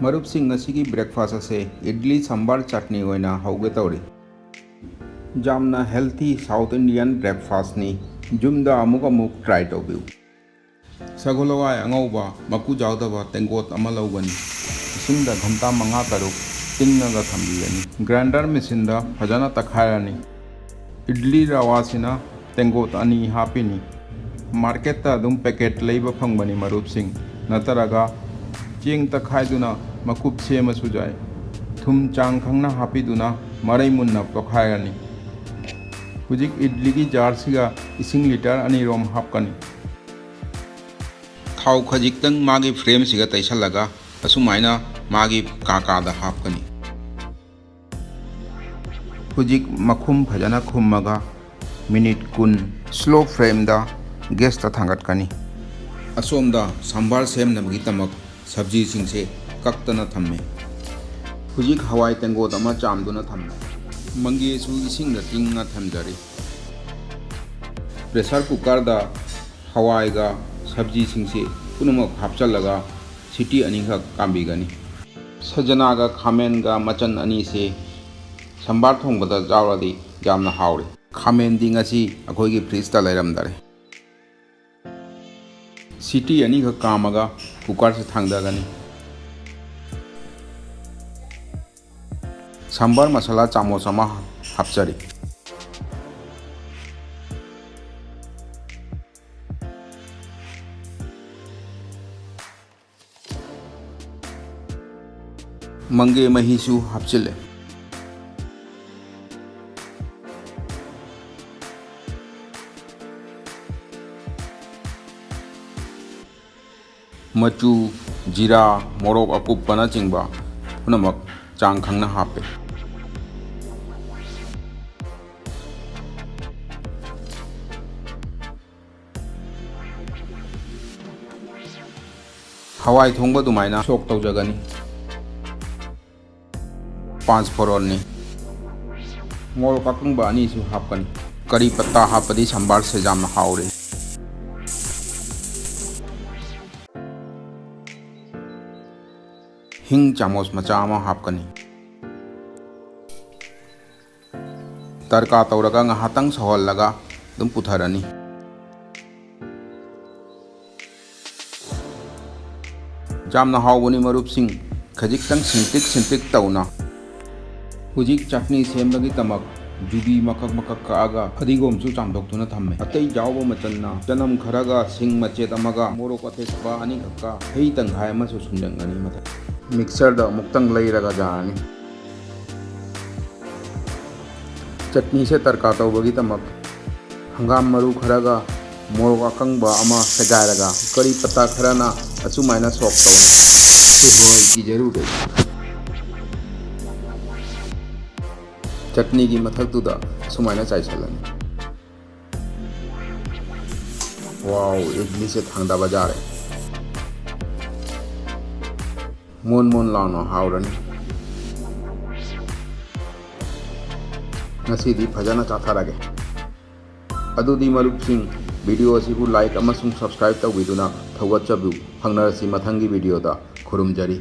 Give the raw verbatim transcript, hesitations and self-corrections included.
ꯃꯔꯨꯞꯁꯤꯡ, ꯉꯁꯤꯒꯤ breakfast ꯑꯁꯦ ꯏꯗꯂꯤ ꯁꯝꯕꯥꯔ ꯆꯠꯅꯤ ꯑꯣꯏꯅ ꯍꯧꯒꯦ ꯇꯧꯔꯤ꯫ ꯌꯥꯝꯅ healthy South Indian breakfastꯅꯤ꯫ ꯌꯨꯝꯗ ꯑꯃꯨꯛ ꯑꯃꯨꯛ try ꯇꯧꯕꯤꯌꯨ꯫ ꯁꯒꯣꯜ ꯍꯋꯥꯏ ꯑꯉꯧꯕ ꯃꯀꯨ ꯌꯥꯎꯗꯕ ꯇꯦꯡꯀꯣꯠ ꯑꯃ ꯂꯧꯒꯅꯤ꯫ ꯏꯁꯤꯡꯗ ꯘꯟꯇꯥ ꯃꯉꯥ ꯇꯔꯨꯛ ꯇꯤꯡꯉꯒ ꯊꯝꯕꯤꯒꯅꯤ꯫ Grinder machineꯗ ꯐꯖꯅ ꯇꯛꯈꯥꯏꯔꯅꯤ꯫ ꯏꯗꯂꯤ ꯔꯥꯋꯥꯁꯤꯅ ꯇꯦꯡꯀꯣꯠ ꯑꯅꯤ ꯍꯥꯞꯄꯤꯅꯤ꯫ Marketꯇ ꯑꯗꯨꯝ packet ꯂꯩꯕ ꯐꯪꯕꯅꯤ ꯃꯔꯨꯞꯁꯤꯡ꯫ ꯅꯠꯇ꯭ꯔꯒ ꯆꯦꯡ ꯇꯛꯈꯥꯏꯗꯨꯅ ꯃꯀꯨꯞ ꯁꯦꯝꯃꯁꯨ ꯌꯥꯏ꯫ ꯊꯨꯝ ꯆꯥꯡ ꯈꯪꯅ ꯍꯥꯞꯄꯤꯗꯨꯅ ꯃꯔꯩ ꯃꯨꯟꯅ ꯇꯣꯠꯈꯥꯏꯔꯅꯤ꯫ ꯍꯧꯖꯤꯛ ꯏꯗꯂꯤꯒꯤ jarꯁꯤꯒ ꯏꯁꯤꯡ litre ꯑꯅꯤꯔꯣꯝ ꯍꯥꯞꯀꯅꯤ꯫ ꯊꯥꯎ ꯈꯖꯤꯛꯇꯪ ꯃꯥꯒꯤ frameꯁꯤꯒ ꯇꯩꯁꯜꯂꯒ ꯑꯁꯨꯃꯥꯏꯅ ꯃꯥꯒꯤ ꯀꯥ ꯀꯥꯗ ꯍꯥꯞꯀꯅꯤ꯫ ꯍꯧꯖꯤꯛ ꯃꯈꯨꯝ ꯐꯖꯅ ꯈꯨꯝꯃꯒ minute ꯀꯨꯟ slow flameꯗ gasꯇ ꯊꯥꯡꯒꯠꯀꯅꯤ꯫ ꯑꯁꯣꯝꯗ ꯁꯝꯕꯥꯔ ꯁꯦꯝꯅꯕꯒꯤꯗꯃꯛ ꯁꯕꯖꯤꯁꯤꯡꯁꯦ ꯀꯛꯇꯅ ꯊꯝꯃꯦ꯫ ꯍꯧꯖꯤꯛ ꯍꯋꯥꯏ ꯇꯦꯡꯀꯣꯠ ꯑꯃ ꯆꯥꯝꯗꯨꯅ ꯊꯝꯃꯦ꯫ ꯃꯪꯒꯦꯁꯨ ꯏꯁꯤꯡꯗ ꯇꯤꯡꯉ ꯊꯝꯖꯔꯤ꯫ Pressure cookerꯗ ꯍꯋꯥꯏꯒ ꯁꯕꯖꯤꯁꯤꯡꯁꯤ ꯄꯨꯝꯅꯃꯛ ꯍꯥꯞꯆꯜꯂꯒ ꯁꯤꯇꯤ ꯑꯅꯤꯈꯛ ꯀꯥꯝꯕꯤꯒꯅꯤ꯫ ꯁꯖꯅꯥꯒ ꯈꯥꯃꯦꯟꯒ ꯃꯆꯟ ꯑꯅꯤꯁꯤ ꯁꯝꯕꯥꯔ ꯊꯣꯡꯕꯗ ꯌꯥꯎꯔꯗꯤ ꯌꯥꯝꯅ ꯍꯥꯎꯔꯤ꯫ ꯈꯥꯃꯦꯟꯗꯤ ꯉꯁꯤ ꯑꯩꯈꯣꯏꯒꯤ fridgeꯇ ꯂꯩꯔꯝꯗꯔꯦ꯫ ꯁꯤꯇꯤ ꯑꯅꯤꯈꯛ ꯀꯥꯝꯃꯒ cookerꯁꯤ ꯊꯥꯡꯗꯒꯅꯤ꯫ ꯁꯝꯕꯥꯔ ꯃꯁꯥꯂꯥ ꯆꯥꯃꯁ ꯑꯃ ꯍꯥꯞꯆꯔꯤ꯫ ꯃꯪꯒꯦ ꯃꯍꯤꯁꯨ ꯍꯥꯞꯆꯤꯜꯂꯦ꯫ ꯃꯆꯨ, ꯖꯤꯔꯥ, ꯃꯣꯔꯣꯛ ꯑꯀꯨꯞꯄꯅꯆꯤꯡꯕ ꯄꯨꯝꯅꯃꯛ ꯆꯥꯡ ꯈꯪꯅ ꯍꯥꯞꯄꯦ꯫ ꯍꯋꯥꯏ ꯊꯣꯡꯕ ꯑꯗꯨꯃꯥꯏꯅ ꯁꯣꯛ ꯇꯧꯖꯒꯅꯤ꯫ ꯄꯥꯟꯆ ꯐꯣꯔꯟꯅꯤ꯫ ꯃꯣꯔꯣꯛ ꯑꯀꯪꯕ ꯑꯅꯤꯁꯨ ꯍꯥꯞꯀꯅꯤ꯫ ꯀꯔꯤ ꯄꯠꯇꯥ ꯍꯥꯞꯄꯗꯤ ꯁꯝꯕꯥꯔꯁꯦ ꯌꯥꯝꯅ ꯍꯥꯎꯔꯦ꯫ ꯍꯤꯡ ꯆꯥꯃꯁ ꯃꯆꯥ ꯑꯃ ꯍꯥꯞꯀꯅꯤ꯫ ꯇꯔꯀꯥ ꯇꯧꯔꯒ ꯉꯥꯏꯍꯥꯛꯇꯪ ꯁꯧꯍꯜꯂꯒ ꯑꯗꯨꯝ ꯄꯨꯊꯔꯅꯤ꯫ ꯌꯥꯝꯅ ꯍꯥꯎꯕꯅꯤ ꯃꯔꯨꯞꯁꯤꯡ, ꯈꯖꯤꯛꯇꯪ ꯁꯤꯟꯇꯤꯛ ꯁꯤꯟꯇꯤꯛ ꯇꯧꯅ꯫ ꯍꯧꯖꯤꯛ ꯆꯠꯅꯤ ꯁꯦꯝꯕꯒꯤꯗꯃꯛ ꯌꯨꯕꯤ ꯃꯀꯛ ꯃꯀꯛ ꯀꯛꯑꯒ ꯐꯗꯤꯒꯣꯝꯁꯨ ꯆꯥꯝꯊꯣꯛꯇꯨꯅ ꯊꯝꯃꯦ꯫ ꯑꯇꯩ ꯌꯥꯎꯕ ꯃꯆꯜꯅ ꯆꯅꯝ ꯈꯔꯒ, ꯁꯤꯡ ꯃꯆꯦꯠ ꯑꯃꯒ, ꯃꯣꯔꯣꯛ ꯑꯇꯦꯛꯄ ꯑꯅꯤꯈꯛꯀ, ꯍꯩ ꯇꯪꯈꯥꯏ ꯑꯃꯁꯨ ꯁꯨꯝꯖꯟꯒꯅꯤ꯫ ꯃꯊꯛ ꯃꯤꯛꯁꯔꯗ ꯑꯃꯨꯛꯇꯪ ꯂꯩꯔꯒ ꯌꯥꯔꯅꯤ꯫ ꯆꯠꯅꯤꯁꯦ ꯇꯔꯀꯥ ꯇꯧꯕꯒꯤꯗꯃꯛ ꯍꯪꯒꯥꯝ ꯃꯔꯨ ꯈꯔꯒ ꯃꯣꯔꯣꯛ ꯑꯀꯪꯕ ꯑꯃ ꯁꯦꯒꯥꯏꯔꯒ ꯀꯔꯤ ꯄꯇꯥ ꯈꯔꯅ ꯑꯁꯨꯃꯥꯏꯅ ꯁꯣꯛ ꯇꯧ꯫ ꯍꯋꯥꯏ ꯀꯤꯖꯔꯨꯔꯦ꯫ ꯆꯠꯅꯤꯒꯤ ꯃꯊꯛꯇꯨꯗ ꯑꯁꯨꯃꯥꯏꯅ ꯆꯥꯏꯁꯤꯜꯂꯅꯤ꯫ ꯋꯥꯎ, ꯏꯗꯂꯤꯁꯦ ꯊꯥꯡꯗꯕ ꯌꯥꯔꯦ꯫ ꯃꯣꯟ ꯃꯣꯟ ꯂꯥꯎꯅ ꯍꯥꯎꯔꯅꯤ꯫ ꯉꯁꯤꯗꯤ ꯐꯖꯅ ꯆꯥꯊꯔꯒꯦ꯫ ꯑꯗꯨꯗꯤ ꯃꯔꯨꯞꯁꯤꯡ, ꯚꯤꯗꯤꯑꯣ ꯑꯁꯤꯕꯨ ꯂꯥꯏꯛ ꯑꯃꯁꯨꯡ ꯁꯕꯁꯀ꯭ꯔꯥꯏꯕ ꯇꯧꯕꯤꯗꯨꯅ ꯊꯧꯒꯠꯆꯕꯤꯌꯨ꯫ ꯐꯪꯅꯔꯁꯤ ꯃꯊꯪꯒꯤ ꯚꯤꯗꯤꯑꯣꯗ꯫ ꯈꯨꯔꯨꯝꯖꯔꯤ꯫